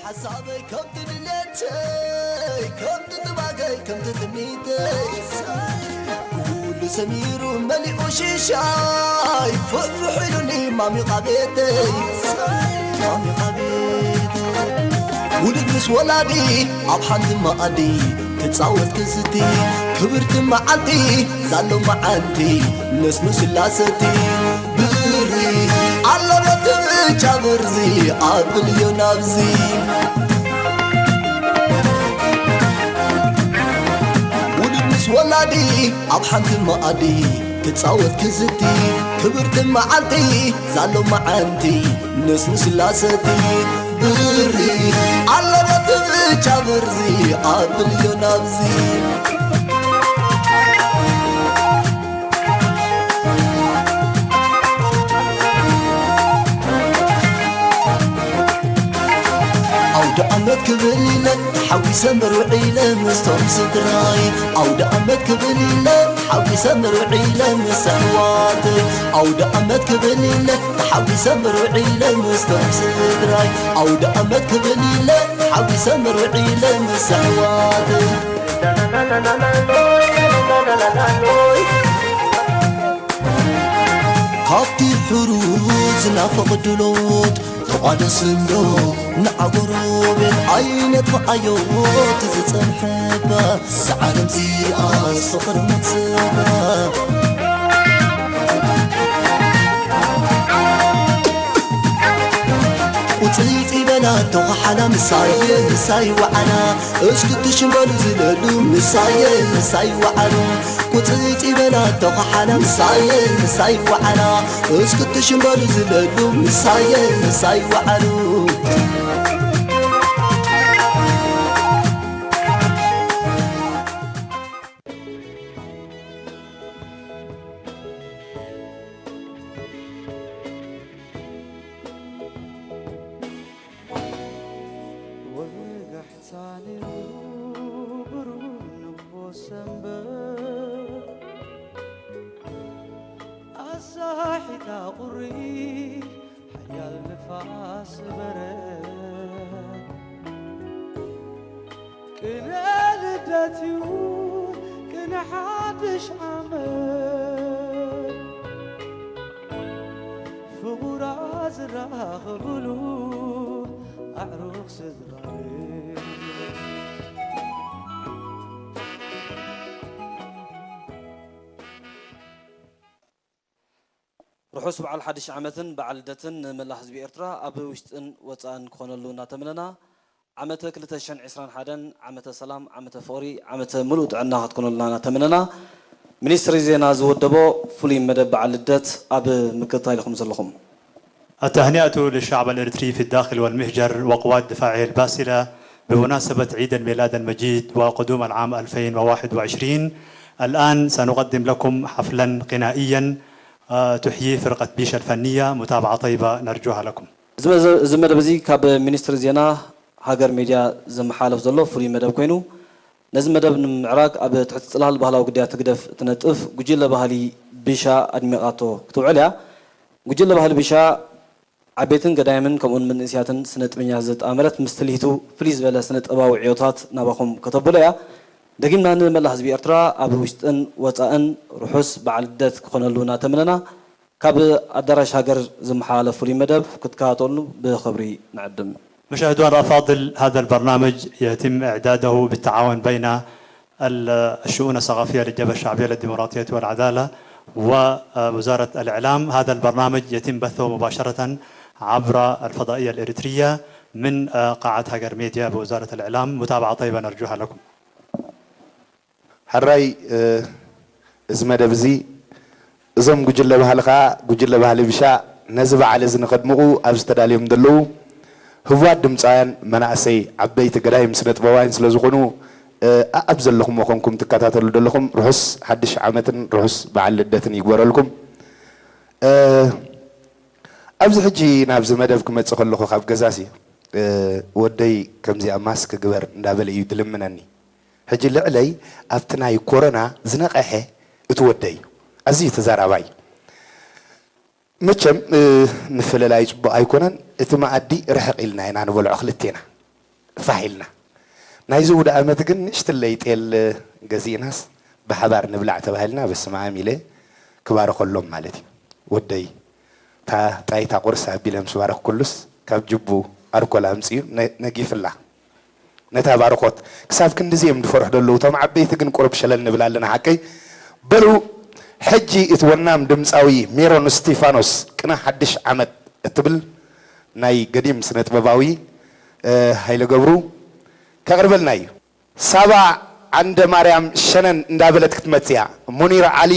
ሓሳበይ ከምቲ ድሌተይ፣ ከምቲ ጥባገይ፣ ከምቲ ትምኒተይ፣ ኩሉ ሰሚሩ መሊኡ ሽሻይ፣ ፍሕፍሕ ኢሉኒ ማሚቓ ቤተይ፣ ማሚቓ ቤተይ። ውሉድ ምስ ወላዲ ኣብ ሓንቲ መኣዲ፣ ክጻወት ክዝቲ፣ ክብርቲ መዓልቲ፣ ዛሎ መዓንቲ፣ ነስኑ ስላሰቲ። ብሪ ኣሎ ዶ ትብቻ ብርዚ ኣብልዮ ናብዚ። ውሉድ ምስ ወላዲ ኣብ ሓንቲ መኣዲ፣ ክጻወት ክዝቲ፣ ክብርቲ መዓልቲ፣ ዛሎ መዓንቲ፣ ነስኑ ስላሰቲ። ብሪ ኣሎ ዶ ትብቻ ብርዚ ኣብልዮ ናብዚ። ኣውደ ዓመት ክብል ኢለ ተሓጒሰ መርውዒ ኢለ ምስቶም ስድራይ። ኣውደ ዓመት ክብል ኢለ ተሓጒሰ መርውዒ ኢለ ምስ ኣሕዋተይ። ኣውደ ዓመት ክብል ኢለ ተሓጒሰ መርውዒ ኢለ ምስቶም ስድራይ። ኣውደ ዓመት ክብል ኢለ ተሓጒሰ መርውዒ ኢለ ምስ ኣሕዋተይ። ካብቲ ሕሩዝ ዝናፈቕ ድሎት ተቋደስ እንዶ ንዓ ጎረቤት ኣይነጥፍኣዮ እቲ ዝጸንሐ እባ እዛ ዓለም እዚኣስ ፍቕሪ መትስባ። ቁጽይጽይ በላ ተዃሓላ ምሳየ ምሳይ ወዓላ እስክትሽም በሉ ዝለሉ ምሳየ ምሳይ ወዓሉ። ቁጽይጽይ በላ ተዃሓላ ምሳየ ምሳይ ወዓላ እስክትሽም በሉ ዝለሉ ምሳየ ምሳይ ወዓሉ። ወጋሕታ ነይሩ ብሩህ ንግሆ ሰንበት ኣሳሒታ ቁሪ ሓያል ንፋስ በረድ ቅነ ልደት እዩ ቅነ ሓድሽ ዓመት ፍቑራት ዝራኸብሉ ኣዕሩኽ ስድራ ቤት። ርሑስ በዓል ሓድሽ ዓመትን በዓል ልደትን ንመላእ ህዝቢ ኤርትራ ኣብ ውሽጥን ወጻእን ክኾነሉ እናተመነና፣ ዓመተ ክልተ ሽሕን ዕስራን ሓደን ዓመተ ሰላም፣ ዓመተ ፍቕሪ፣ ዓመተ ምሉእ ጥዕና ክትኮነልና እናተመነና፣ ሚኒስትሪ ዜና ዝወደቦ ፍሉይ መደብ በዓል ልደት ኣብ ምክትታል ኢኹም ዘለኹም። التهنئة للشعب الإريتري في الداخل والمهجر وقوات دفاعه الباسلة بمناسبة عيد الميلاد المجيد وقدوم العام ألفين وواحد وعشرين. الآن سنقدم لكم حفلا غنائيا، آه، تحييه فرقة بيشا الفنية. متابعة طيبة نرجوها لكم. እዚ መዘ-፣ እዚ መደብ እዚ ካብ ሚኒስትሪ ዜና ሃገር ሜድያ ዝመሓለፍ ዘሎ ፍሉይ መደብ ኮይኑ፣ ነዚ መደብ ንምምዕራግ ኣብ ትሕቲ ጽላል ባህላዊ ጉዳያት ህግደፍ እትነጥፍ ጉጅለ ባህሊ ቢሻ ኣድሚቓቶ ክትውዕል እያ። ጉጅለ ባህሊ ቢሻ ዓበይትን ገዳይምን ከምኡውን መንእስያትን ስነ ጥበበኛታት ዘጣመረት ምስ ትልሂቱ ፍልይ ዝበለ ስነ ጥበባዊ ዕዮታት ናባኹም ከተብሎ እያ። ደጊምና ንመላእ ህዝቢ ኤርትራ ኣብ ውሽጥን ወጻእን ርሑስ በዓል ልደት ክኾነሉ እናተመነና፣ ካብ ኣዳራሽ ሃገር ዝመሓላለፍ ፍሉይ መደብ ክትከታተሉ ብኽብሪ ንዕድም። مشاهدونا الأفاضل، هذا البرنامج يتم إعداده بالتعاون بين ال-، الشؤون الثقافية للجبهة الشعبية للديمقراطية والعدالة ووزارة الإعلام. هذا البرنامج يتم بثه مباشرة عبر الفضائية الإريترية من، آه، قاعة هاجر ميديا بوزارة الإعلام. متابعة طيبة نرجوها لكم. ሕራይ፣ እ፣ እዚ መደብ እዚ እዞም ጉጅለ ባህሊ ኸኣ፣ ጉጅለ ባህሊ ቢሻ ነዚ በዓል እዚ ንኸድምቑ ኣብዚ ተዳልዮም ዘለዉ ህቡባት ድምጻውያን፣ መናእሰይ፣ ዓበይቲ፣ ገዳይም ስነ ጥበባውያን ስለ ዝኾኑ፣ እ፣ ኣኣብ ዘለኹምዎ ኮንኩም ትከታተሉ ዘለኹም ርሑስ ሓድሽ ዓመትን ርሑስ በዓል ልደትን ይግበረልኩም። እ፣ ኣብዚ ሕጂ ናብዚ መደብ ክመጽእ ከለኹ ካብ ገዛሲ፣ እ፣ ወደይ ከምዚኣ ማስክ ግበር እንዳበለ እዩ ድልምነኒ። ሕጂ ልዕለይ ኣብቲ ናይ ኮሮና ዝነቐሐ እቲ ወደይ እዩ። ኣዝዩ ተዛራባይ። መቸም፣ እ፣ ምፍልላይ ጽቡቕ ኣይኮነን። እቲ መኣዲ ርሕቕ ኢልና ኢና ንበልዖ ክልቴና። ፋሕ ኢልና። ናይዚ ውደ ዓመት ግን ንእሽትለይ ጤል ገዚእናስ ብሓባር ንብላዕ ተባሂልና፣ በስመ ኣብ ኢለ ክባርኸሎም ማለት እዩ። ወደይ፣ እታ ጣይታ ቁርሲ ኣቢለ ምስ ባረኽኩሉስ፣ ካብ ጅቡ ኣርኮል ኣምጺኡ ነ-፣ ነጊፍላ። ነታ ባርኾት ክሳብ ክንድዚ እዮም ዝፈርሑ ዘለዉ። እቶም ዓበይቲ ግን ቁሩብ ሸለል ንብል ኣለና ሓቀይ። በሉ፣ ሕጂ እቲ ወናም ድምጻዊ ሜሮን እስቲፋኖስ ቅነ ሓድሽ ዓመት እትብል ናይ ገዲም ስነ ጥበባዊ፣ እ፣ ሃይለ ገብሩ ከቕርበልና እዩ። ሳባ ዓንደ ማርያም ሸነን እንዳበለት ክትመጽእ እያ። ሙኒር ዓሊ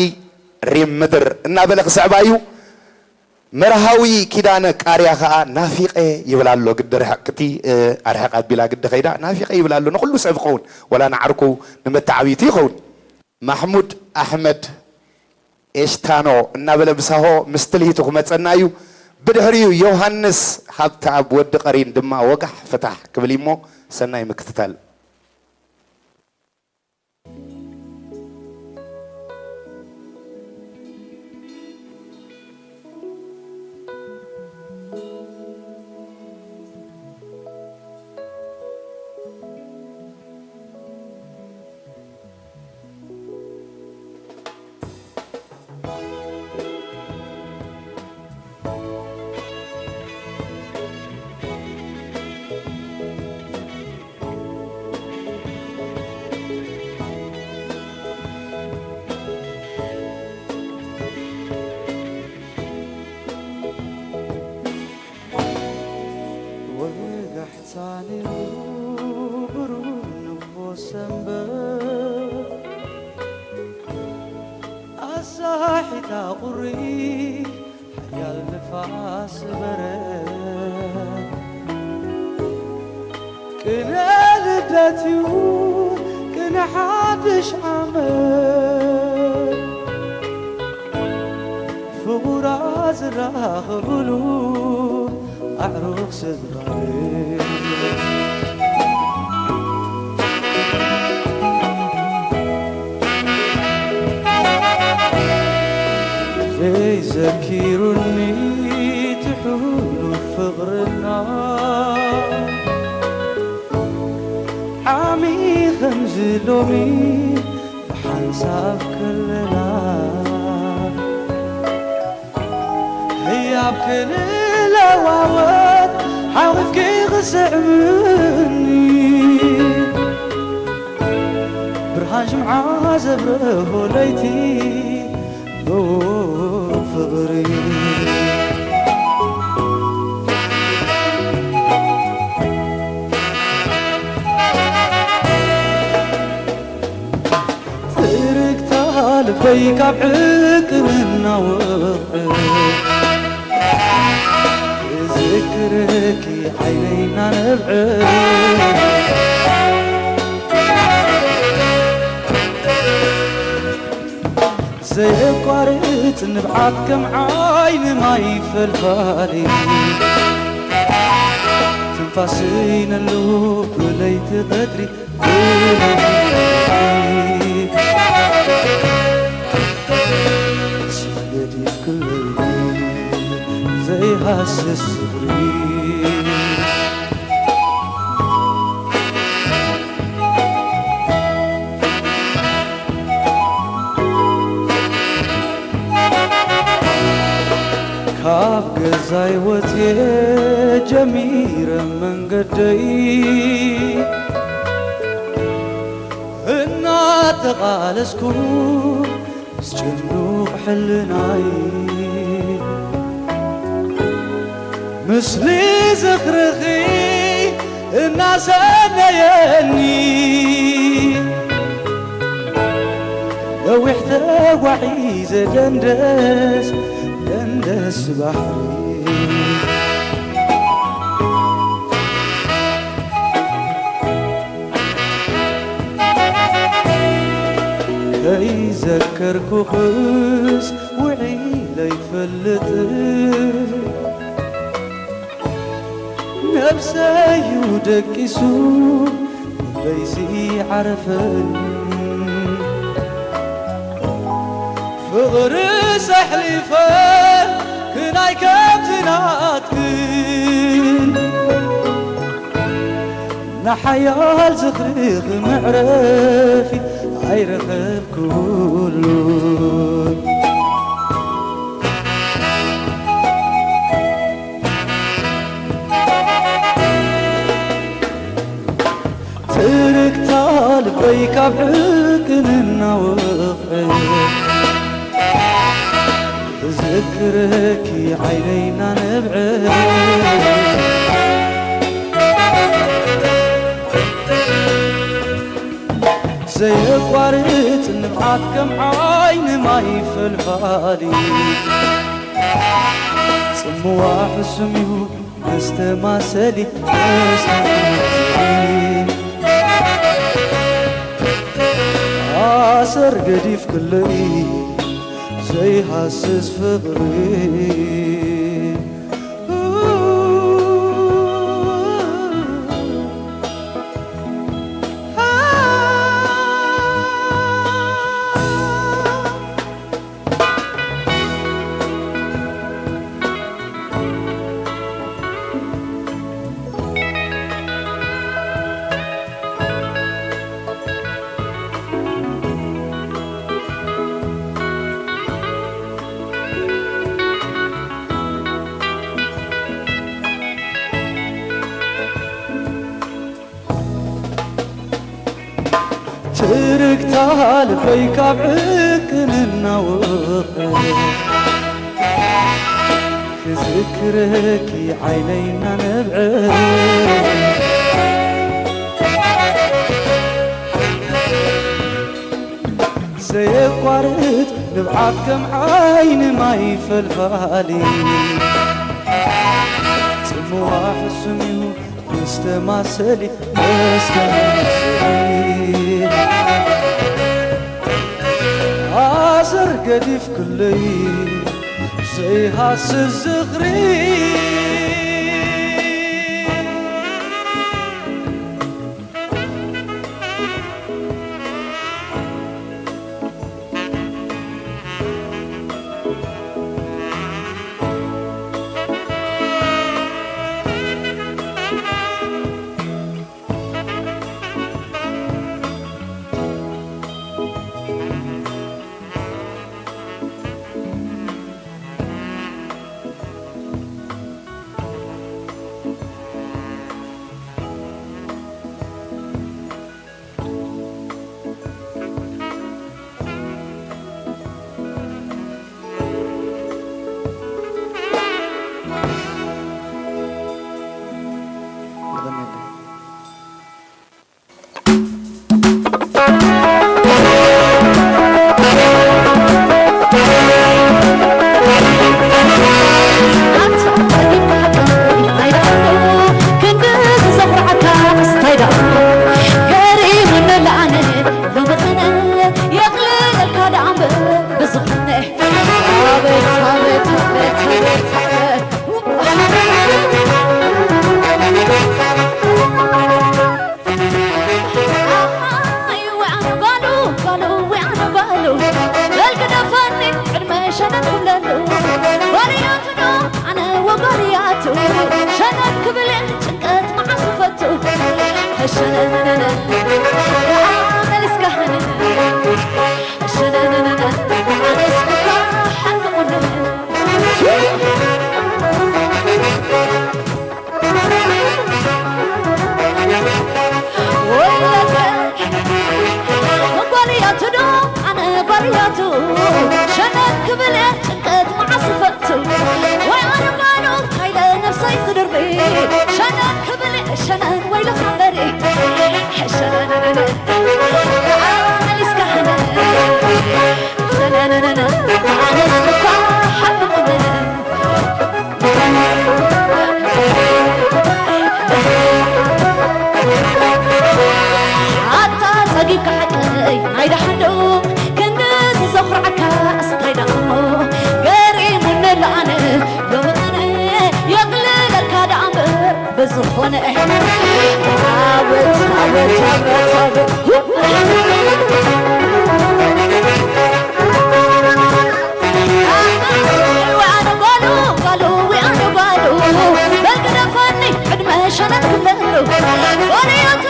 ሪም ምድር እናበለ ክስዕባ እዩ። መርሃዊ ኪዳነ ቃርያ ኸኣ ናፊቐ ይብል ኣሎ። ግዲ ርሕቕ ክቲ፣ እ፣ ኣርሕቕ ኣቢላ ግዲ ኸይዳ ናፊቐ ይብል ኣሎ። ንኹሉ ሰብ ይኸውን፣ ወላ ንዓርኩ ንመተዓብይቱ ይኸውን። ማሕሙድ ኣሕመድ ኤሽታኖ እናበለ ብሳሆ ምስ ትልሂቱ ክመጸና እዩ። ብድሕሪኡ ዮሃንስ ሃብተኣብ ወዲ ቀሪን ድማ ወጋሕ ፍታሕ ክብል እዩሞ፣ ሰናይ ምክትታል። ወጋሕታ ነይሩ ብሩህ ንግሆ ሰንበት፣ ኣሳሒታ ቁሪ ሓያል ንፋስ በረድ። ቅነ ልደት እዩ ቅነ ሓድሽ ዓመት፣ ፍቑራት ዝራኸብሉ ኣዕሩኽ ስድራ ቤት። ዘይዘኪሩኒ ትሕሉ ፍቕርና፣ ዓሚ ከምዚ ሎሚ ብሓንሳብ ከለና። ህያብ ክንለዋወጥ ሓቒፍኪ ክስዕምኒ፣ ብርሃን ሽምዓ ዘብርሆ ለይቲ ፍቕሪ። ትርግታ ልበይ ካብ ዕቅብና ወቕዕ፣ እዝክረኪ ዓይነይ እናነብዐ። ዘየቋርጽ ንብዓት ከም ዓይኒ ማይ ፈልፋሊ፣ ትንፋሰይ ነሉ ብለይቲ ቀትሪ። ገዲፍክለይ ዘይሃስስ ዝኽሪ። ካብ ገዛይ ወፅየ ጀሚረ መንገደይ፣ እናተቓለስኩ ምስ ጭኑቕ ሕልናይ፣ ምስሊ ዝኽርኺ እናሰነየኒ፣ ነዊሕ ተጓዒዘ ደንደስ ደንደስ ባሕሪ። ከይዘከርኩኽስ ውዒለ ኣይፈልጥን፣ ነብሰዩ ደቂሱ ልበይሲ ዓረፈን። ፍቕርስ ኣሕሊፈ ክናይ ከምቲ ናትክን፣ ሓያል ዝኽርኽ መዕረፊ ኣይረኸብኩሉ። ትርግታ ልበይ ካብ ዕቅንና ወቕዐ፣ እዝክረኪ ዓይነይና ነብዐ። ዘየቋርጽ ንብዓት ከም ዓይኒ ማይ ፈልፋሊ፣ ጽምዋ ሕሱም እዩ መስተማሰሊ፣ መስተማሰሊ። ኣሰር ገዲፍ ክለይ ዘይሃስስ ፍቕሪ። ትርግታ ልበይ ካብ ዕቅን እናወቐ፣ ክዝክረኪ ዓይነይ እናነብዐ። ዘየቋርጽ ንብዓት ከም ዓይኒ ማይ ፈልፋሊ፣ ጽምዋ ሕሱም እዩ መስተማሰሊ፣ መስተማሰሊ። ኣሰር ገዲፍ ክለይ ዘይሃስስ ዝኽሪ። ኣይ፣ ወይ ኣነ ጓሉ፣ ጓሉ፣ ወይ ኣነ ጓሉ፣ በል ግደፈኒ፣ ዕድመ ሸነን ክብለሉ። ጓልዮቱ ዶ ኣነ ወጓልያቱ፣ ሸነን ክብል ጭንቀት መዓስ ፈቱ። ሸነነነነ፣ ደኣ መሊስካ ሸነነ። ሸነነነነ፣ ኣነስ እኳ ሓንቲ ቁንነ። ወይለከ፣ ጓልያቱ ዶ ኣነ ጓልያቱ፣ ሸነን ክብል ጭንቀት መዓስ ፈቱ። ወይ ኣነ ጓሉ፣ ሃይለ ነብሰይ ዝድርቢ፣ ሸነን ክብል ሸነን ወይለኻ እምበሪ። ሸነነነነ፣ ደኣ መሊስካ ሸነን። ሸነነነነ፣ ኣነስ እኳ ሓቂ ቁንነ። ኣታ ጸጊብካ ሓቀይ ናይ ደሓን ዶ ክንድዚ ዘኹርዓካ እስታይ ደኣ እሞ ገሪሙኒ ኣሎ ኣነ ሎሚ ኣነ የቕልለልካ ደኣ እምበር ብዝኾነ ኣበት ኣበት ኣበት ኣበት ወኣነ ጓሉ ጓሉ ወኣነ ጓሉ በል ግደፈኒ ዕድመ ሸነን ክብለሉ ጓልዮቱ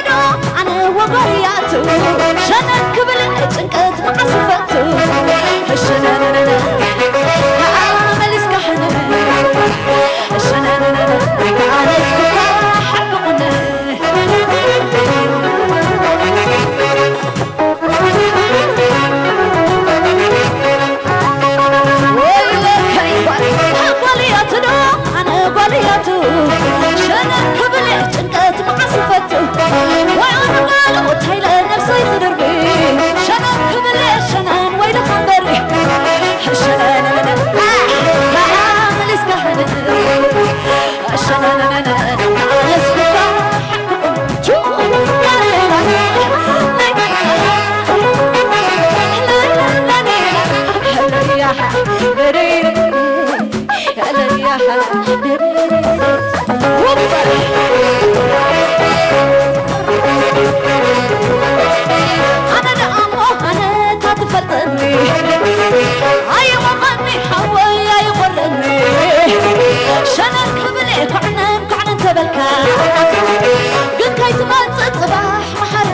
ሸነን ክብል ጭንቀት መዓስ ይፈቱ። ወይ ኣነ ጓል ሞት ሃይለ ነብሰይ ዝድርቢ። ሸነን ክብል ሸነን ወይልኻ እምበሪ። ሸነን መሊስካ ሸነን መሊስካ ኣነ ደኣ እሞ ኣነ እታ ትፈልጠኒ ኣይሞቐኒ ሓወይ ኣይቖረኒ ሸነን ክብል ኩዕነን ኩዕነን ተበልካ ግን ከይትመጽእ ጽባሕ መሓሪ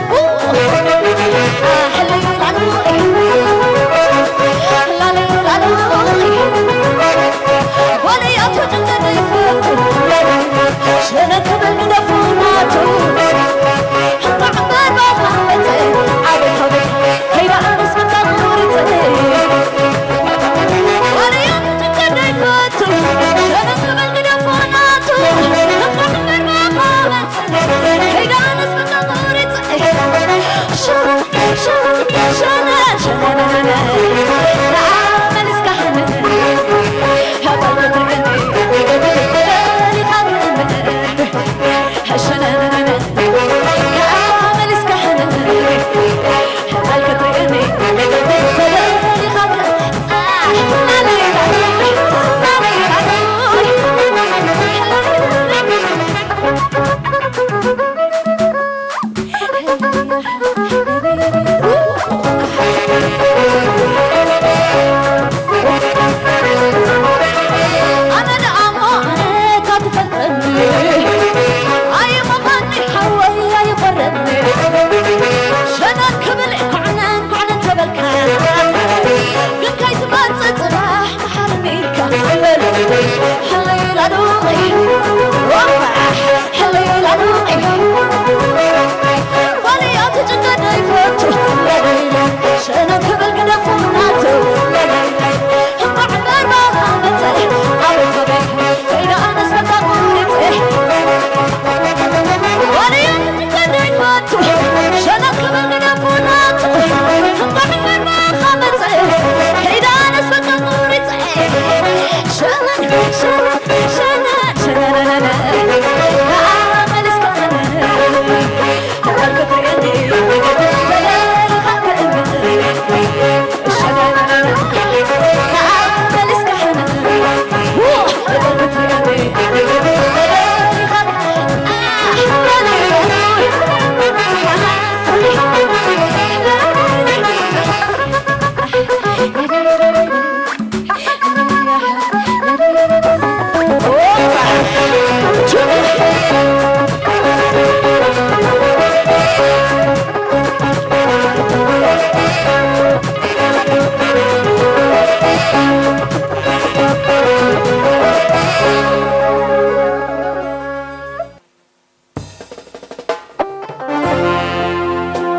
ኣነ ደኣ እሞ ኣነ እታ ትፈልጠኒ ኣይሞቐኒ ሓወይ ኣይቖረኒ ሸነን ክብል ኩዕነን ኩዕነን ተበልካ ግን ከይትመጽእ ጽባሕ መሓርኒ ኢልካ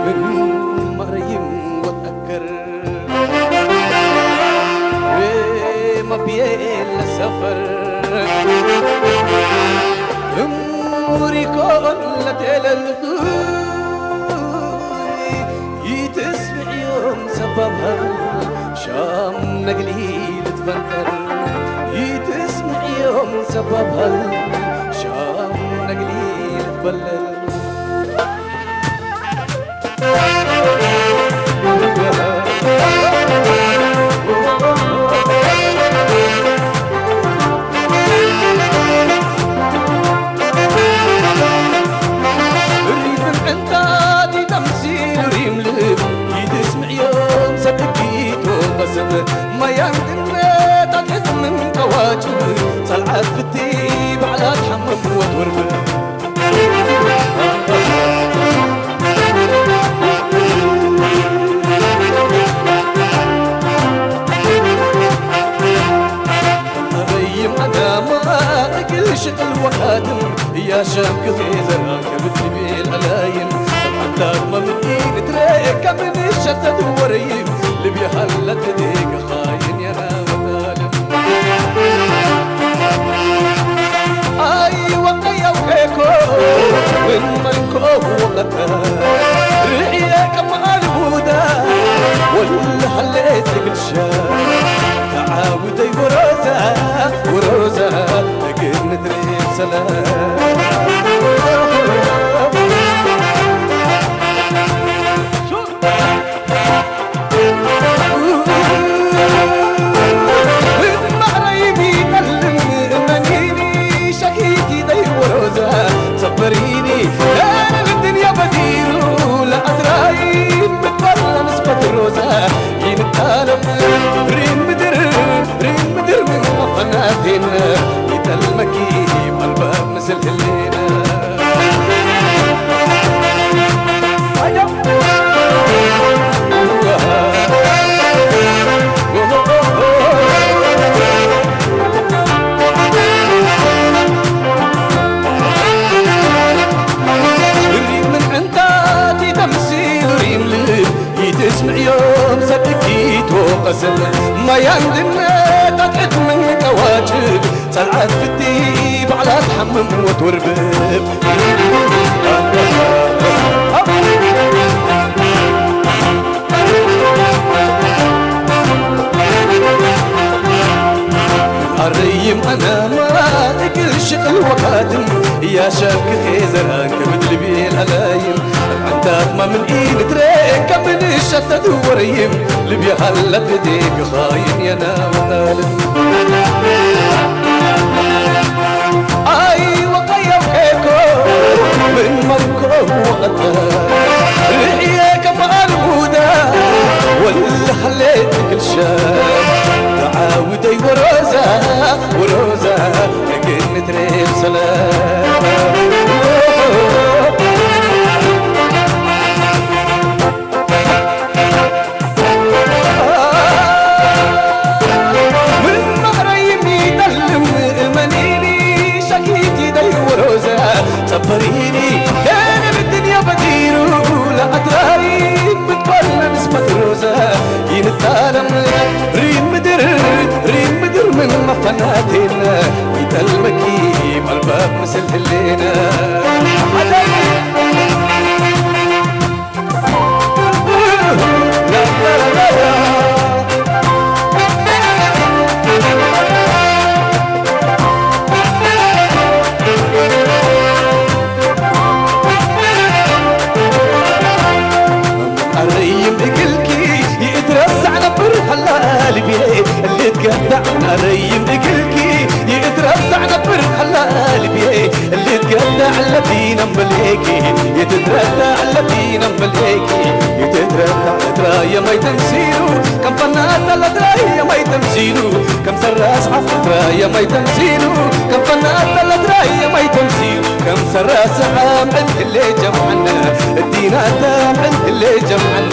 من مريم وتأكر وما بيل سفر أموري كل تلل يتسمع يوم سببها شام نقلي لتفنكر يتسمع يوم سببها شام نقلي لتبلل ሪትም ዕንታቲ ተምሲል ሪም ልብ ይትስምዕዮም ሰብ እኪቶ ቀስብ ማይ ኣንድነት ኣትሕት ምን ቀዋጭብ ጸልዓት ፍቲ ባዕላ ትሓምም ወትወርብ أبي مدام أكل شغل وخاتم يا شام كثير كبت بيل ألايم أنت ممكن تريك من الشتى دوريم لبي هلت ديك خاين يا ناوتالم أيوة ወቐታ ርእየ ከም ኣልቡዳ ወላ ሃሌት ትግልሻ ተዓውተይ ወሮዛ ወሮዛ ተግንት ርእየ ሰላም ሪም ምንዕንታት ይተምሲል ሪም ልብ ይትስምዕዮም ሰድኪ ትወቐስን ማይ ኣንድነት ኣትሕት ምን ቀዋጭብ ጸልዓት ፍቲ ባዕላ ትሓምም ወትወርብብ ኣረይም ኣናማ እግል ሽቕል ወቃድም እያሻክኼ ዘራን ከብድልቤል ኣላይም ኣንታት ማምን ኢንትሬ ከብንሸተት ወረይም ልብያ ሃለት እዴ ክኻይን የናወጣልን ኣይ ወቀየው ኬኮ ምን መኮ ወቀታ ርእየ ከመኣል ሙዳ ወላ ሃሌት ክልሻ ተዓውደይ ወሮዛ ወሮዛ ግን ምትሬም ሰላም ምን ማዕረይ የሚጠልም እመኒኒ ሸኪቲ ደይ ወሮዘ ጸበሪኒ የነ ምድንያ በዲሩ ለአትራይ ምትኮነ ንስበት ሮዘ ይንታለም ሪም ምድር ሪም ምድር ምን መፈናቴነ ይጠልመኪ መልበብ ምስል ህሌነ ኣረይም እግልኪ ይእትረሳዕ ነብር ሃላ ልቤ ልትገዳዕ ኣረይም እግልኪ ይእትረሳዕ ነብር ሃላ ልቤ ልትገዳዕ ለቲነም በሌኪ ይትትረዳዕ ለቲነም በሌኪ ይትትረዳዕ እትራየም ኣይተምሲሉ ከም ፈናታ ለትራየም ኣይተምሲሉ ከም ሰራስ ዓፍ እትራየም ኣይተምሲሉ ከም ፈናታ ለትራየም ኣይተምሲሉ ከም ሰራስ ዓም ዕንክሌ ጀምዓነ እዲናታ ዕንክሌ ጀምዓነ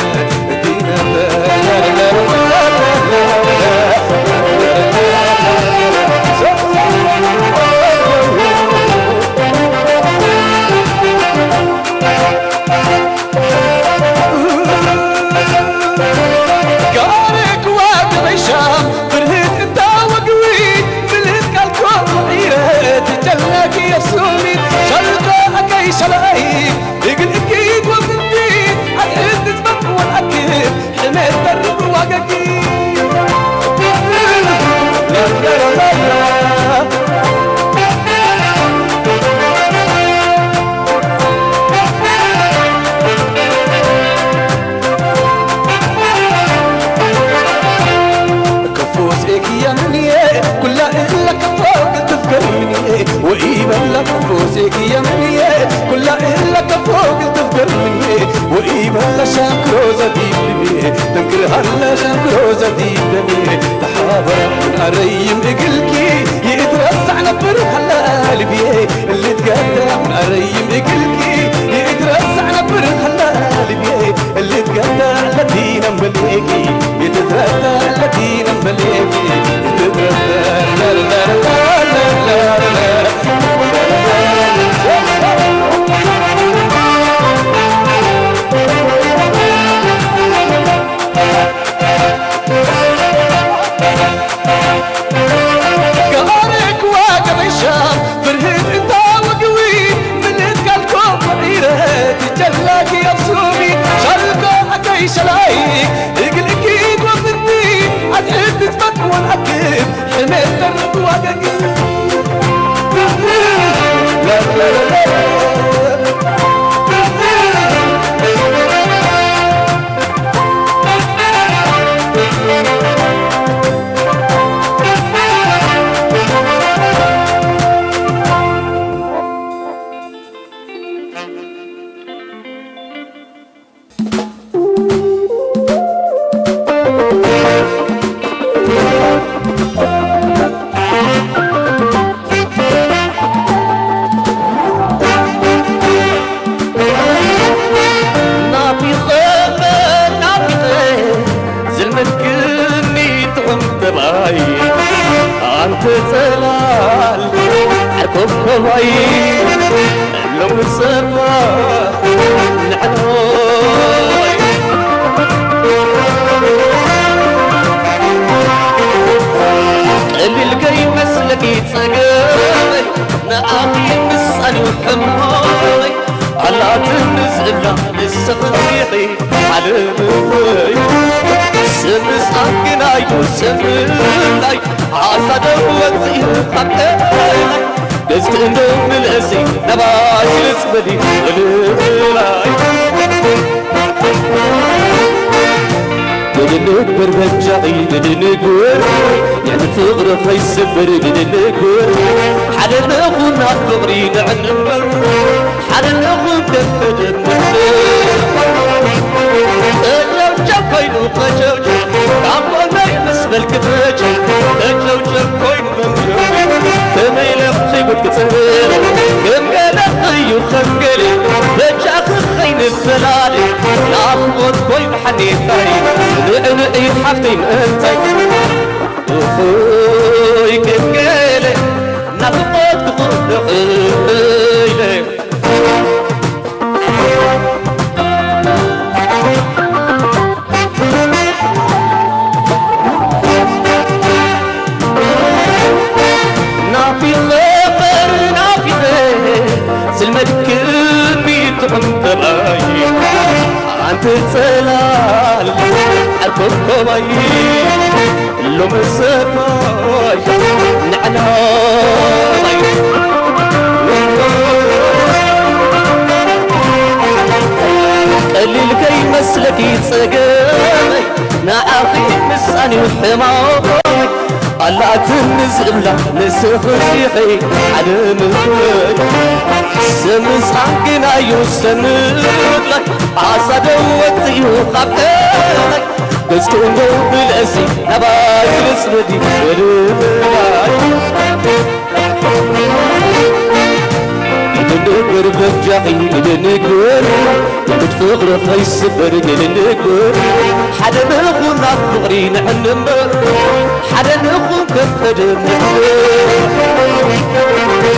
ናፊቐ ናፊቐ ዝልመድክኒ ጥዑም ጠባይ፣ ኣንተ ጸላል ዓርኮብ ኮባይ፣ ሎሚ ሰባ ንዕኖይ። ቀሊል ከይመስለኪ ጸገመይ፣ ንኣኺ ምሳን እዩ ሕማመይ። ኣላትኒ ዝእላ ንስኺ ኢኺ ዓለመይ። ስምስ ኣግናዩ ስምላይ ሓሳዶ ወፂኡ ካብ ቀላይ። እስኪ እንደው ምልእሲ ነባይ ልፅበዲ እልላይ። ንድንግበር በጃኺ ንድንግበር፣ ንዕብት ፍቕሪ ኸይስበር ንድንግበር፣ ሓደ ንኹን ናብ ፍቕሪ ንዕንበር፣ ሓደ ንኹን ከንፈደን ንፍቅር። ተጨብጨብ ኮይኑ ቀጨብጨብ፣ ካብ ጎነይ ምስ በልኪ ተጨብ-፣ ተጨብጨብ ኮይኑ መምረብ፣ ከመይ ኢለ ክጉድ ክጽህር፣ ከም ገለ እዩ ከም ገለ፣ በጃኺ ኸይንፈላለ፣ ናፍቖት ኮይኑ ሓኔታይ፣ ንዕንዒ ሓፍተይ ምእንታይ፣ እኹይ ከም ገለ፣ ናፍቖት ክኹርዕ ኢለ። ናፊቐ እምበር ናፊቐ፣ ዝልመድክኒ ጥዑም ጠባይ፣ ኣንቲ ጸላል ዓርኮብ ኮባይ። ሎሚ ሰማይ ንዕናይ ቀሊል ከይመስለኪ ጸገመይ፣ ንዓኺ ምሳን እዩ ሕማመይ። ኣላትኒ ዝብላ ንስኺ ኢኺ ዓለመይ። ሰብ ምሳን ግናዩ ሰብ ምድላይ፣ ሓሳዶ ወፂኡ ካብ ቀላይ። እስኪ እንደው ብለሲ ናባይ ክልስ በዲ በልባይ። ንድንግበር በጃኺ ንድንግበር፣ ንግድ ፍቕሪ ኸይስበር ንድንግበር። ሓደ ንኹን ናብ ፍቕሪ ንዕንምበር፣ ሓደ ንኹን ከም ቀደም ንሕበር።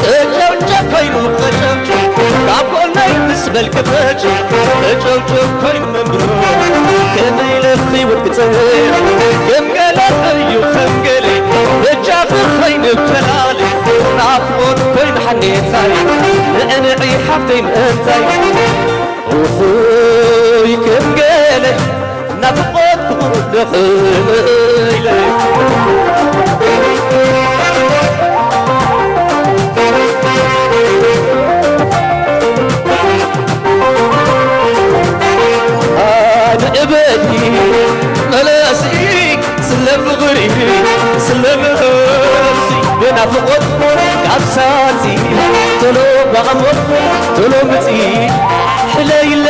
ቀጨውጨው ኮይኑ ቀጨውጨው፣ ካብ ጎነይ ምስ በልኪ ፈጨው። ቀጨውጨው ኮይኑ መምህር፣ ከመይ ኢለ ህይወት ክጸር፣ ከም ገለ እዩ ከም ገለ፣ በጃኺ ኸይንፈላለ፣ ናፍቖት ኮይኑ ሓኔታይ፣ ንዕንዒ ሓፍተይ ምእንታይ። እኹይ ከም ገለ፣ ናፍቖት ክኹርዕ ኢለ። ኣነ እበዲ መለሲ ስለ ፍቕሪ ስለ መለሲ ብናፍቖት ካብ ሳንዚ ቶሎ ጓቐሞት ቶሎ ምጺ ሕለይለ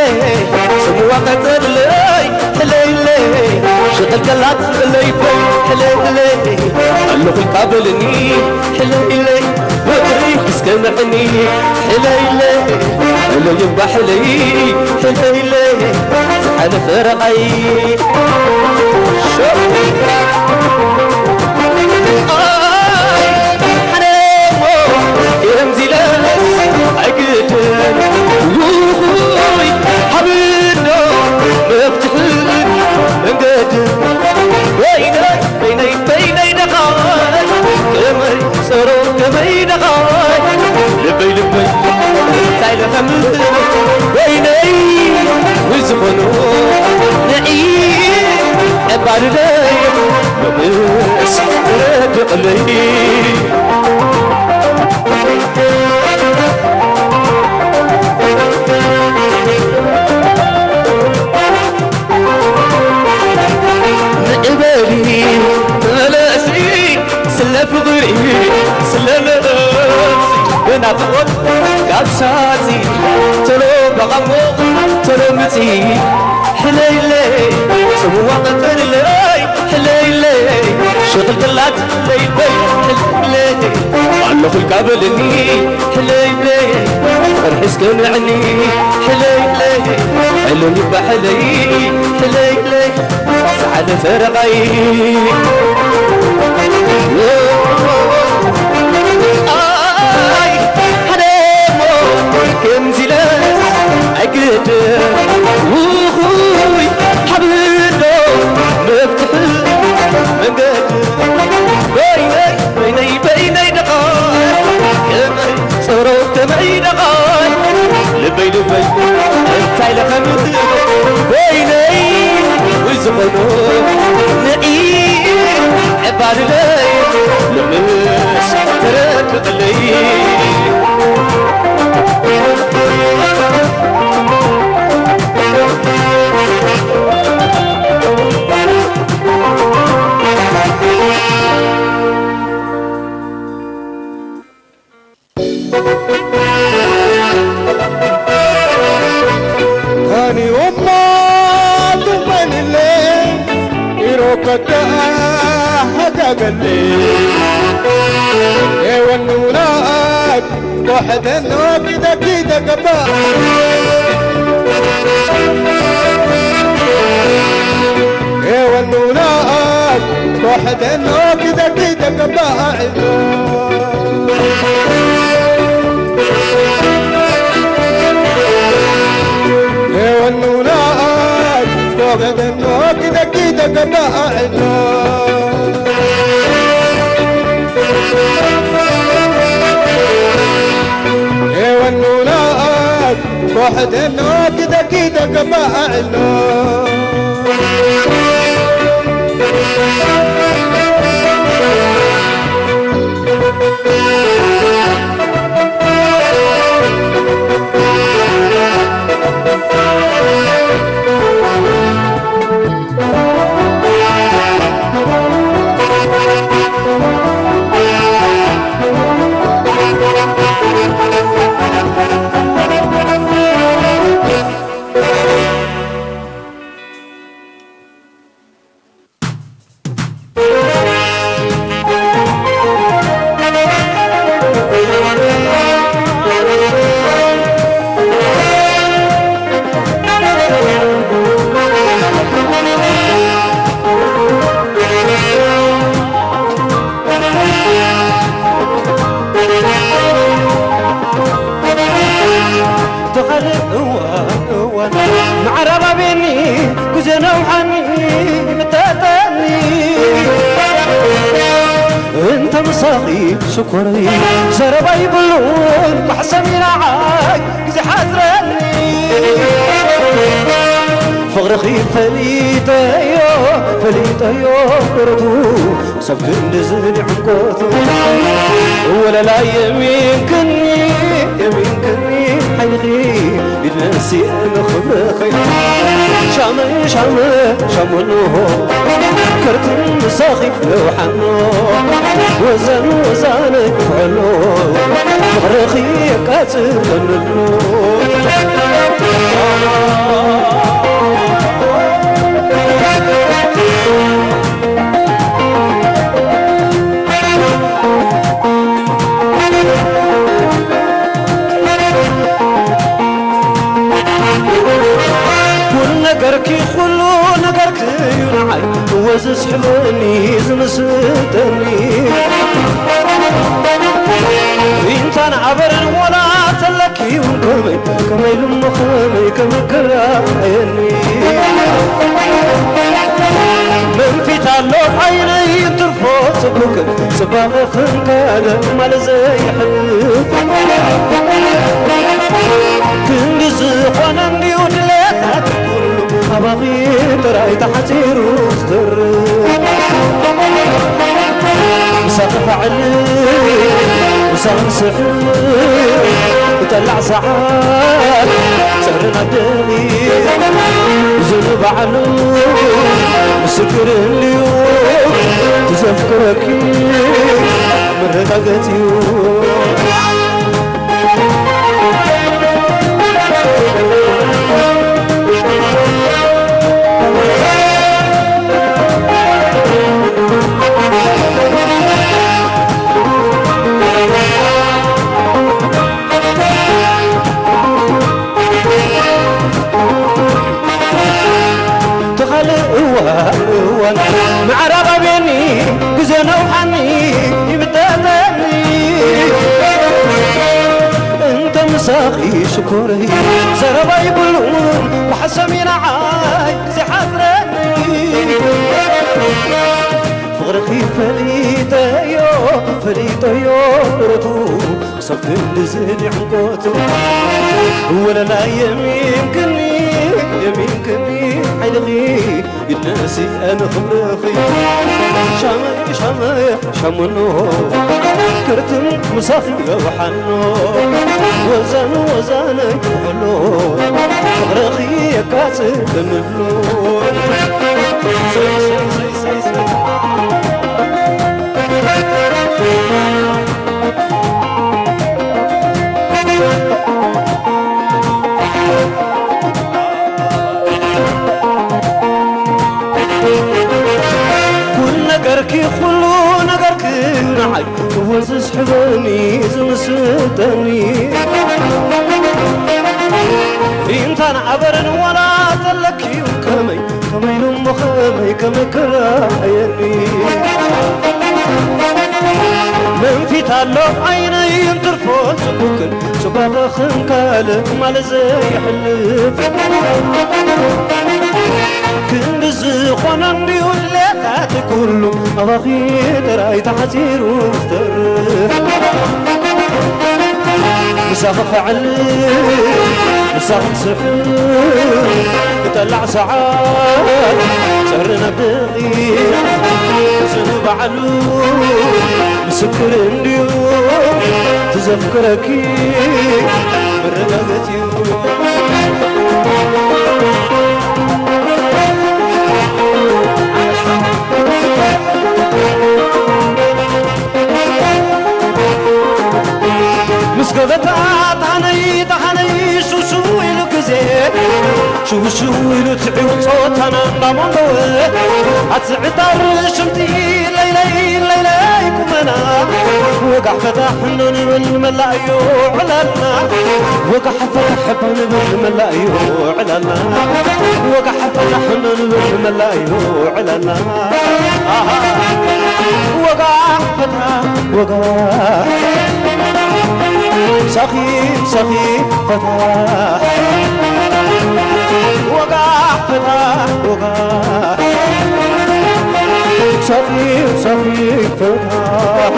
ጽምዋ ቀጠለይ ሕለይለ ሽቕልቀላት ለይበይ ሕለይለ ኣለኹ ኢልካ በልኒ ሕለይለ ፍቕሪ እስከ ምዕኒ ሕለይለ ሕለይ እባ ሕለይ ሕለይለ ዝሓለፈ ረኣይ ኣይ ኣነ እሞ ከምዚ ኢለስ ኣይግድን ውኹይ ሃብኖ መፍትሒ መንገዲ በይነይ በይነይ በይነይ ደኻይ ከመይ ጸሮ ከመይ ደኻይ ልበይ ልበይ እንታይ ለኸምል በይነይ ንዝኾኑ ንዒ ዕባድለይ ሎምስ ረድቕለይ ካብ ሳጺ ቶሎ በቓሞ ቶሎ ምጺ ሕለይለይ ጽምዋ ቀጠርለይ ሕለይለይ ሸቕልቅላት ለይበይ ሕለይለይ ኣለኹልካ በልኒ ሕለይለይ ፍቕሪ ሒዝከ ንዕኒ ሕለይለይ ሕሉን ይባ ሕለይ ሕለይለይ ዝሓለፈ ረቓይ ኣይ ሓደሞ ከምዚ ኢለስ ኣይግድን ውኹይ ሓብዶ መፍትሒ መንገዲ በይነይ በይነይ በይነይ ደቓይ ከመይ ጸሮ ከመይ ደቓይ ልበይ ልበይ እንታይ ለኸምት በይነይ ወይ ዝኾኖ ንዒ ዕባልለይ ሎምስ ተረቅቕለይ ከኒኡማ ቱመንለ ኢሮከተ ሃጋገለ ኤወኑናት ኮሕተኖ ኪደኪ ደገባ ኤወኑናት ኮሕተኖ ኪደኪ ደገባ ተኻልእ እዋን እዋን ማዕረባቤኒ ግዜ ነውሓኒ ምተጠኒ እንተ ምሳኺ ሽኮረይ ዘረባ ይብሉን ኳሕሰም ይነዓይ ግዜ ሓዝረኒ ፍቕርኺ ፈሊጠዮ ፈሊጠዮ ደረቱ ሰብ ክንድዚ ዕምቆቱ ወለላይ የሚንክኒ የሚንክኒ ሓይልኺ ኢድነሲ ንኽብርኺ ሻመ ሻመ ሻመ ንሆ ከርትን ምሳኺ ለውሓኖ ወዘን ወዛነ ይፍዕሎ ፍቕርኺ የቃጽለንሎ ኩሉ ነገርኪ ኩሉ ነገርኪ እዩ ንዓይ እወ ዝስሕበኒ ዝምስጠኒ ሪንታን ኣበርን ወላ ተለኪ እውን ከመይ ከመይ ልሞ ከመይ ከመይ ክረኣየኒ መንፊት ኣሎ ዓይነይ እንትርፎ ጽቡቅ ጽባቐ ክንከለ ማለት ዘይሕልፍ ክንዲ ዝኾነ እንድዩ ድሌታት ኩሉ ኣባኺ ጥራይ ተሓጺሩ ዝተርፍ ምሳኺ ኸዕልል ምሳኺ ክስሕል እጠላዕ ሰዓት ጸርን ኣደኺ እዚ ንባዕሉ ምስክር እንድዩ ትዘፍቅረኪ መረጋገጺ እዩ። ሳኺ ሽኮረይ ዘረባ ይብሉን ብሓሰሚ ንዓይ ዘይሓጽረኒ ፍቕርኺ ፈሊጠዮ ፈሊጠዮ ርቱ ክሳብ ክንድዚ ድዕምቆቱ ወለላ የሚንክኒ የሚንክኒ ሓይልኺ ይድነሲ ንኽብርኺ ሻመ ሻመ ሻሙኖ ክርትም ምሳኺ የብሓኖ ወዛን ወዛን ይብሎ ፍቕርኺ የቃጽል እንብሎ ኩሉ ነገርኪ ኩሉ ነገርኪ ንዓይ እወ ዝስሕበኒ ዝምስጠኒ ሪምታን ኣበረን ዋላ ተለኪ ከመይ ከመይ ኢሉ እሞ ከመይ ከመይ ክረኣየኒ መንፊት ኣሎ ዓይነይ እንትርፎ ጽቡቅን ጽባቐኽን ካልእ ማለት ዘየሕልፍ ክንዲ ዝኾነ እንድዩ ድሌታት ኩሉ ኣባኺ ጥራይ ተዓፂሩ ዝተርፍ ምሳኺ ክዕልል ምሳኺ ክስሕል ክጠላዕ ሰዓት ጸሪ ናብ ደቒቕ እዚ ንባዕሉ ምስክር እንድዩ ትዘፍቅረኪ መረጋገጺ እዩ ምስ ገበታ ጣነይ ጣሓነይ ሽውሽው ኢሉ ግዜ ሽውሽው ኢሉ ትዕው ጾታና እንዳሞንጎወ ኣቲ ዕጣር ሽምቲ ለይለይ ለይለይ ቁመና ወጋሕ ፈታሕ እንዶ ንብል መላእዮ ዕላልና ወጋሕ ፈታሕ እባ ንብል መላእዮ ዕላልና ወጋሕ ፈታሕ እንዶ ንብል መላእዮ ዕላልና ኣሃ ወጋሕ ፈታሕ ወጋሕ ሳኺ ሳኺ ፈታሕ ወጋሕ ፈታሕ ወጋሕ ሳኺ ሳኺ ፈታሕ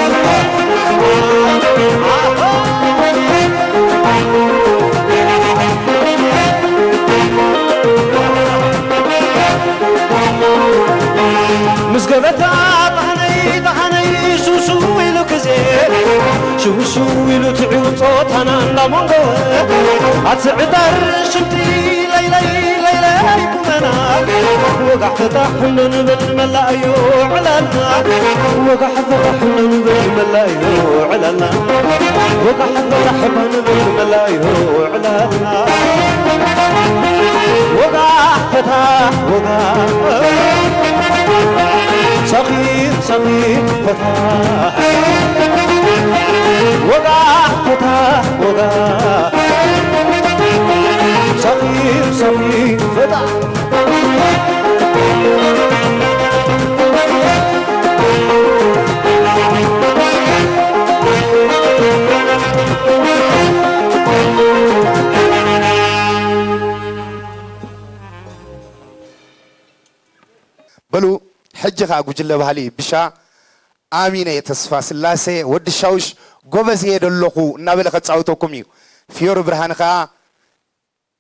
ምስ ገበታ ጣህነይ ጣህነይ ሽውሽው ኢሉ ግዜ ሽውሽው ኢሉ ትዕው ጾታና እንዳሞንጎ ኣቲ ዕጣር ሽምቲ ለይለይ ለይለይ ቁመና ወጋሕ ፈታሕ እንዶ ንብል መላእዮ ዕላልና ወጋሕ ፈታሕ እንዶ ንብል መላእዮ ዕላልና ወጋሕ ፈታሕ እባ ንብል መላእዮ ዕላልና ወጋሕ ፈታሕ ወጋሕ ሰኺ ሰኺ ፈታሕ ወጋሕ ፈታሕ ወጋሕ ሰኺ ሰኺ ፈታሕ በሉ ሕጂ ኸኣ ጉጅለ ባህሊ ብሻ ኣሚነ ተስፋ ስላሴ ወዲ ሻውሽ ጎበዝ እየ ደለኹ እናበለ ከጻውተኩም እዩ። ፍዮሪ ብርሃን ኸኣ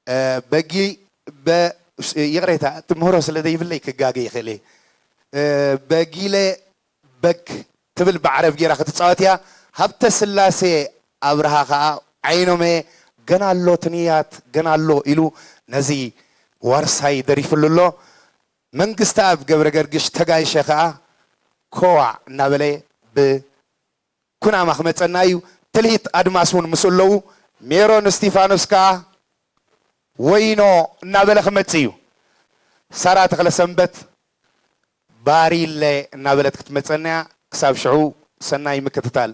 እ፣ በጊ በ- ይቕሬታ ትምህሮ ስለ ዘይብለይ ክጋገ ይኽእል እየ። እ፣ በጊለ በግ ትብል ብዓረብ ጌራ ክትጻወት እያ። ሃብተ ስላሴ ኣብርሃ ኸኣ ዓይኖመ ገና ኣሎ ትንያት ገና ኣሎ ኢሉ ነዚ ዋርሳይ ደሪፍሉ ኣሎ። መንግስተኣብ ገብረ ገርግሽ ተጋይሸ ኸኣ ኮዋዕ እናበለ ብኩናማ ክመጸና እዩ። ትልሂት ኣድማስ እውን ምስኡ ኣለዉ። ሜሮን እስቲፋኖስ ከኣ ወይኖ እናበለ ክመጽእ እዩ። ሳራ ተኽለሰንበት ባሪለ እናበለት ክትመጸና እያ። ክሳብ ሽዑ ሰናይ ምክትታል።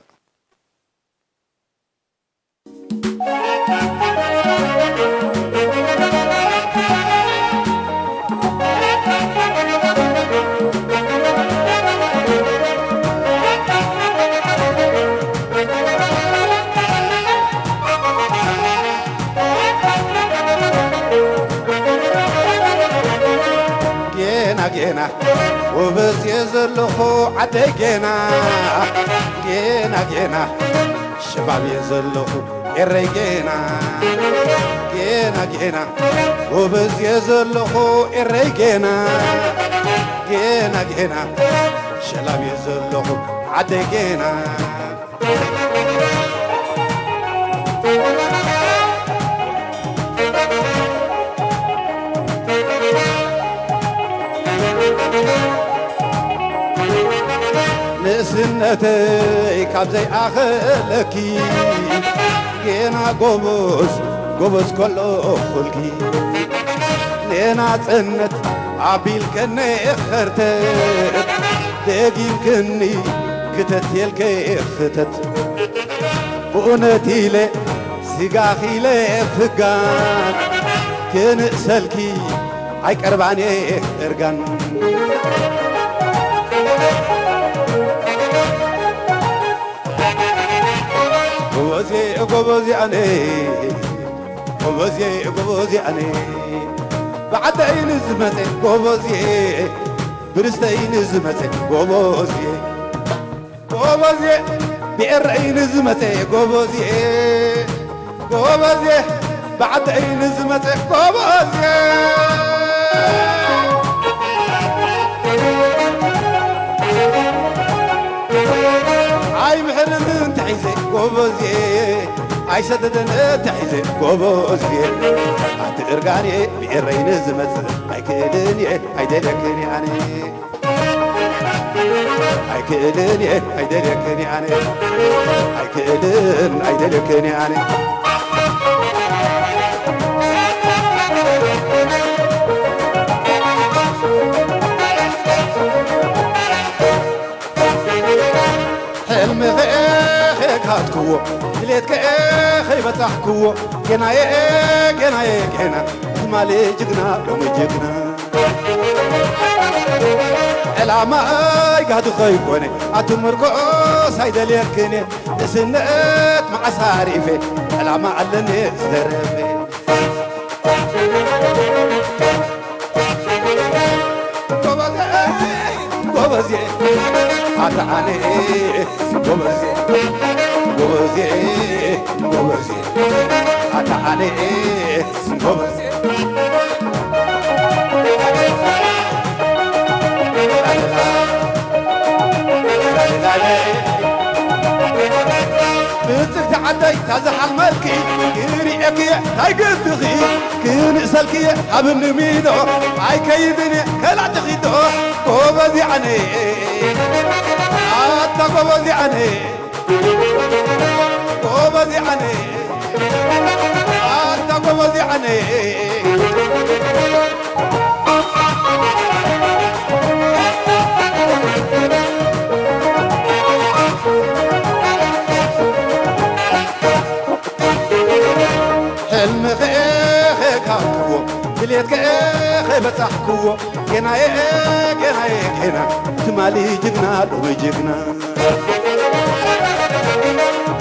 ጎበዝ እየ ዘለኹ ዓደይ ጌና፣ ጌና፣ ጌና። ሽባብ እየ ዘለኹ ኤረይ ጌና፣ ጌና፣ ጌና። ጎበዝ እየ ዘለኹ ኤረይ ጌና፣ ጌና፣ ጌና። ሸላብ እየ ዘለኹ ዓደይ ጌና። ንእስነተይ ካብ ዘይኣኸለኪ ጌና ጎበዝ ጎበዝ ከለኹልኪ ንናጽነት ኣቢልከነ ኸርተት ደጊምክኒ ክተት የልከ ኽተት ብእውነት ኢለ ስጋኺ ኢለ ፍጋን ክንእሰልኪ ኣይቀርባን እየ እርጋን። ጎበዜ ጎበዜ ኣነ ጎበዜ ጎበዜ ኣነ ብዓደይ ንዝመፀ ጎበዜ ብርስተይ ንዝመፀ ጎበዜ ጎበዜ ብኤረይ ንዝመፀ ጎበዜ ጎበዜ ብዓደይ ንዝመፀ ጎበዜ ኣይምሕርን እንተሒዘ ጎበዜ ኣይሰደደን እንተሒዘ ጎበዜ ኣቲ እርጋን እየ ብኤረይ ንዝመፅእ ኣይክእልን እየ ኣይደልየክን እየ ኣነ ኣይክእልን እየ ኣይደልየክን እየ ኣነ ኣይክእልን ኣይደልየክን እየ ኣነ ሕልሚ ኸኤ ኸካትክዎ ድሌት ከኤ ኸይበጻሕክዎ ጌናየ ጌናየ ጌና ትማሊ ጅግና ሎሚ ጅግና ዕላማይ ጋህዲ ኸይኮነ ኣቲ ምርኮስ ኣይደልየክን እየ ንእስነት መዓስ ኣሪፈ ዕላማ ኣለኒ ዝደረፈ ጎበዜ ጎበዜ ኣታ ኣነ ጎበዜ ጎበዜ ጎበዜ ኣታ ኣነ ጎበዜ ብፅግቲ ዓደይ ታዝሓልመልኪ ክርእየክየ እንታይ ግድኺ ክንእሰልክየ ሃብኒ ሚዶ ኣይከይድን እየ ከላዕትኺዶ ጎበዝ ኣነ ኣታ ጎበዝ ኣነ ጎበዝ ኣነ ኣታ ጎበዝ ኣነ ሕልሚ ኸኤ ኸካብክዎ ድሌት ከኤ ኸበጻሕክዎ ጌናየ ጌናየ ጌና ትማሊ ጅግና ሎሚ ጅግና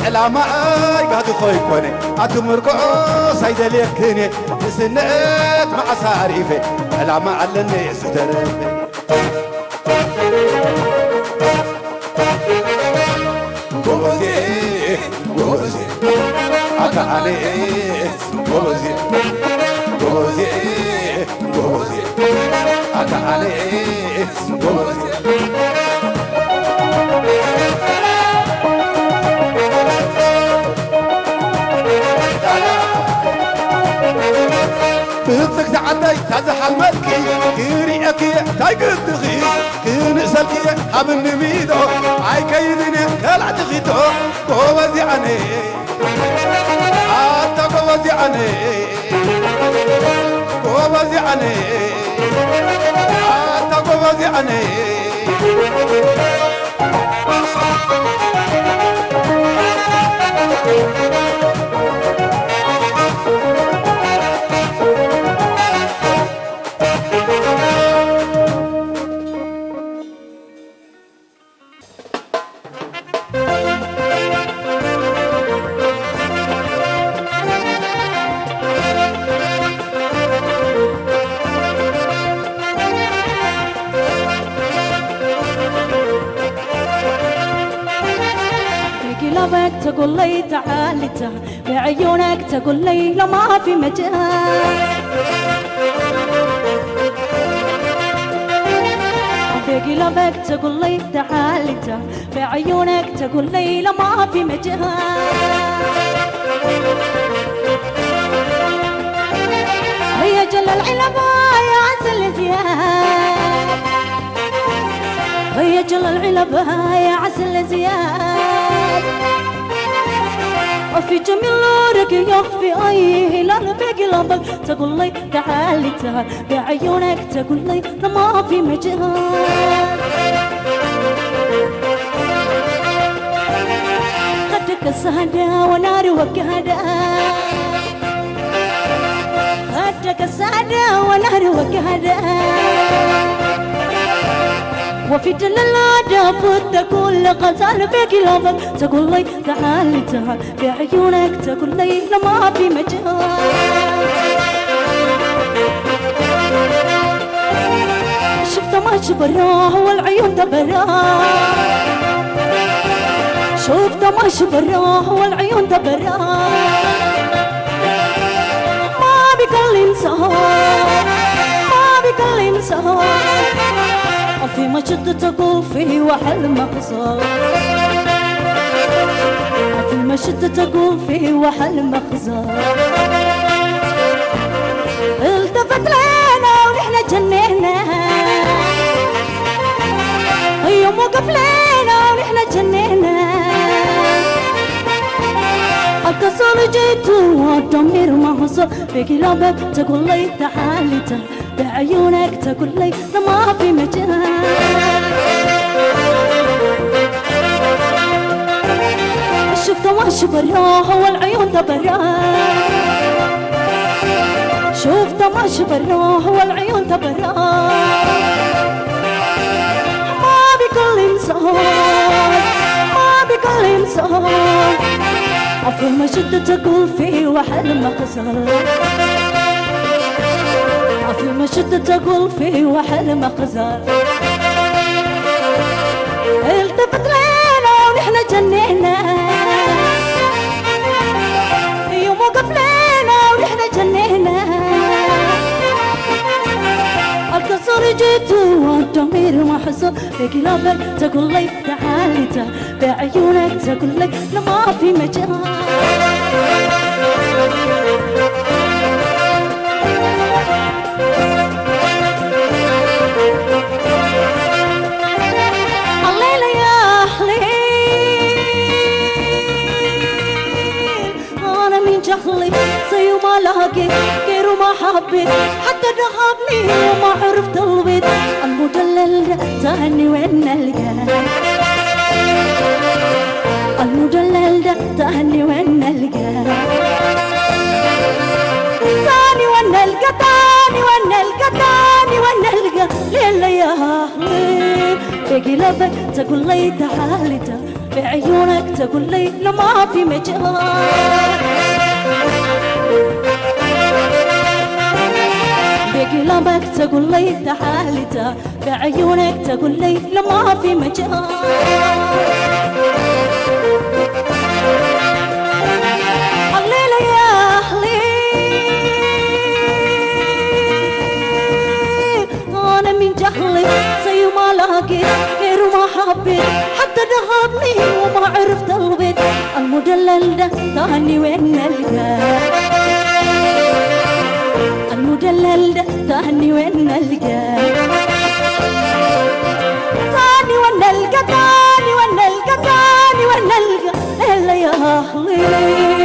ዕላማይ ጋዲ ኸይኮነ ኣቲ ምርኮስ ኣይደልየክን እየ ንእስነት መዓስ ኣሪፈ ዕላማ ኣለኒ ዝተረፈ ጎበዜ ጎበዜ ኣታ ኣነ ጎበዜ ጎበዜ ጎበዜ ኣታ ኣነ ጎበዜ ብፅግቲ ዓደይ ታዝሓልመልኪ ክርእየኪ እንታይ ግድኺ ክንእሰልኪ ሃብኒ ሚዶ ኣይከይድን ከላዕትኺዶ ጎበዝ ኣነ ኣታ ጎበዝ ኣነ ጎበዝ ኣነ ኣታ ጎበዝ ኣነ لي تعالي تعالي بعيونك تقول لي لا ما في مجال. بقلبك تقول لي تعالي تعالي بعيونك تقول لي لا ما في مجال. هي جل العلبة يا عسل زياد، هي جل العلبة يا عسل زياد. وفي جميل نورك يخفي أي هلال، بقلبك تقول لي تعالي تعال، بعيونك تقول لي ما في مجال. خدك السهدة ونار وقهدة، خدك السهدة ونار وقهدة. وفي دلالة فوت كل غزال، بقلبك تقول لي تعالي تعال، بعيونك تقول لي لا ما في مجال. شفت ماشي براه والعيون ده براه، شفت ماشي براه والعيون ده براه. ما بيكلم سهر، ما بيكلم سهر. في مشد تقول فيه وحل مخزر، في مشد تقول فيه وحل مخزر. التفت لنا ونحن جنينا، يوم وقف لنا ونحن جنينا. التصل جيت والضمير ما حصل، بقلبك تقول لي تعالي تعال، بعيونك تقول لي ما في مجال. شفت ماشي براه والعيون ده براه، شفت ماشي براه والعيون ده براه. ما بيكلم سهر، ما بيكلم سهر. عفو ما شدت أقول فيه وحل ما خسر، عفو ما شدت أقول فيه وحل ما خسر. التفت لنا ونحن جنينا، يوم وقف لنا ونحن جنينا. التصور جيت والضمير ما حصل، بقلبك تقول لي تعالي تعال، بعيونك تقول لي لا ما في مجال. الليلة يا أهلي أنا من جهلي زي ما لاقي غير ما حبيت، حتى دهبني وما عرفت البيت. المدلل ده تاني وين نلقى؟ المدلل ده تاني وين نلقى؟ تاني وين نلقى؟ تاني وين نلقى؟ تاني وين نلقى؟ ليلة يا أهلي بقلبك تقول لي تعالي تعالي، بعيونك تقول لي لا ما في مجال. بقلبك تقول لي تعالي تعال، بعيونك تقول لي لا ما في مجال. الليلة يا أهلي أنا من جهلي زي ما لاقيت غير ما حبيت، حتى دهبني وما عرفت البيت. المدلل ده تاني وين نلقى؟ المدلل ده تاني وين نلقى؟ تاني وين نلقى؟ تاني وين نلقى؟ تاني وين نلقى؟ إلا يا أهلي.